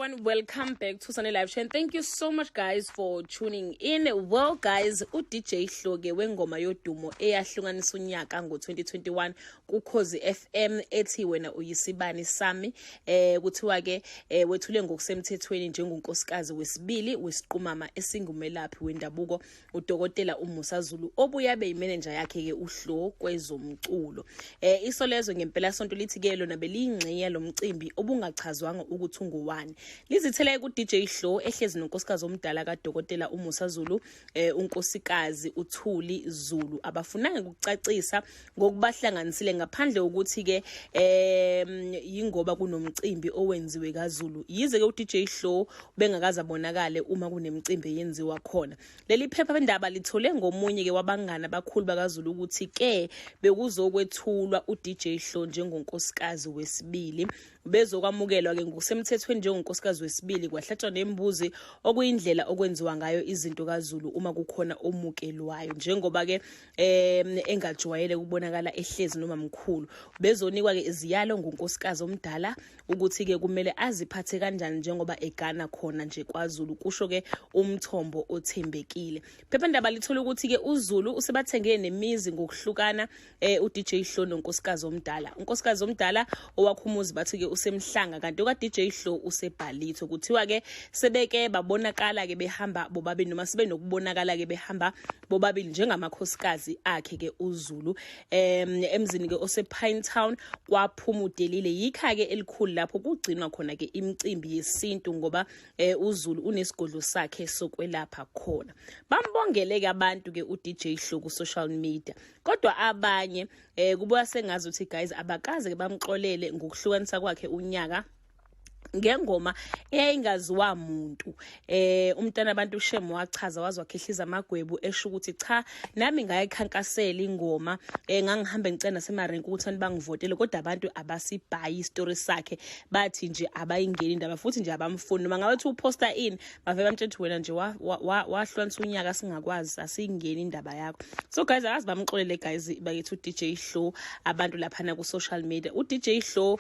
Everyone, welcome back to Sunday Live Show and thank you so much, guys, for tuning in. Well guys, uDJ Hloke wengoma yodumo eyahlukanisa unyaka ngo-2021 kuKhozi FM ethi Wena Uyisibani Sami, kuthiwa ke wethule ngokusemthethweni njengonkosikazi wesibili wesiqumama esingumelaphi wendabuko uDokotela uMusa Zulu, obuye abe yimenenja yakhe ke uHlo kwezomculo. Isolezwe ngempela sonto lithi ke lona beliyingxenye yalomcimbi obungachazwanga ukuthi ungowani. Lizithele ku DJ Hlo ehlezi nonkosikazi omdala kaDokotela uMusa Zulu, unkosikazi uThuli Zulu. Abafunanga ukucacisa ngokubahlanganisile ngaphandle ukuthi ke yingoba kunomcimbi owenziwe kaZulu. Yize ke uDJ Hlo bengakaze abonakale uma kunemicimbi eyenziwa khona. Leli phepha ndaba lithole ngomunye ke wabangani abakhulu bakaZulu ukuthi ke bekuzokwethulwa uDJ Hlo njengonkosikazi wesibili. Bezokwamukelwa ke ngokusemthethweni njengonkosikazi wesibili, kwahlatshwa nembuzi, okuyindlela okwenziwa ngayo izinto kaZulu uma kukhona omukelwayo, njengoba ke engajwayele ukubonakala ehlezi noma mkhulu. Bezonikwa ke iziyalo ngunkosikazi omdala ukuthi ke kumele aziphathe kanjani njengoba egana khona nje kwaZulu, kusho ke umthombo othembekile. Phephandaba lithola ukuthi ke uZulu usebathengele nemizi ngokuhlukana uDJ Hlo nonkosikazi omdala. Unkosikazi omdala owakhumuzi bathi ke usemhlanga, kanti oka DJ Hlo usebhalitho. Kuthiwa ke sebeke babonakala ke behamba bobabili, noma sibe nokubonakala ke behamba bobabili njengamakhosikazi akhe ke uZulu emzini ke ose Pine Town kwaphumudelile. Yikha ke elikhulu lapho kugcinwa khona ke imicimbi yesintu, ngoba uZulu unesigodlo sakhe sokwelapha khona. Bambongele ke abantu ke uDJ Hlo ku social media, kodwa abanye kubuya sengazi ukuthi guys, abakaze ke bamxolele ngokuhlukanisa kwakhe unyaka ngengoma eyayingaziwa muntu. Umntana abantu uShem wachaza waze wakhehliza amagwebu, esho ukuthi cha, nami ngayikhankasela ingoma, ngangihamba ngicela nasemarenki ukuthi abantu bangivotele, kodwa abantu abasibhayi istory sakhe, bathi nje abayingeni indaba futhi nje abamfuni. Noma ngabe uthi uposta in, bave bamtshela ukuthi wena nje wahlukanisa unyaka, singakwazi, asiyingeni indaba yakho. So guys, akazi bamxolele guys bakithi uDJ Hlo abantu laphana ku social media. uDJ Hlo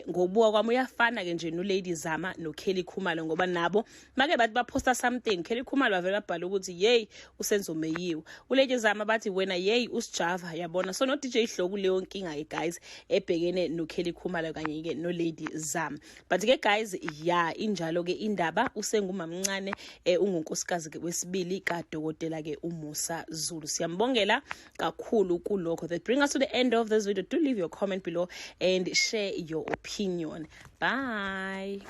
ngokubuka kwami uyafana ke nje noLady Zama noKelly Khumalo, ngoba nabo make bathi baphosta something, Kelly Khumalo bavela babhala ukuthi yey, uSenzo Meyiwe, uLady Zama bathi wena yey, usijava, yabona. So no DJ Hlo kuleyo nkinga ke guys ebhekene noKelly Khumalo kanye ke noLady Zama. But ke guys, ya, injalo ke indaba, usengumamncane, ungunkosikazi ke wesibili kaDokotela ke uMusa Zulu. Siyambongela kakhulu kulokho. That bring us to the end of this video. Do leave your comment below and share your opinion. Bye.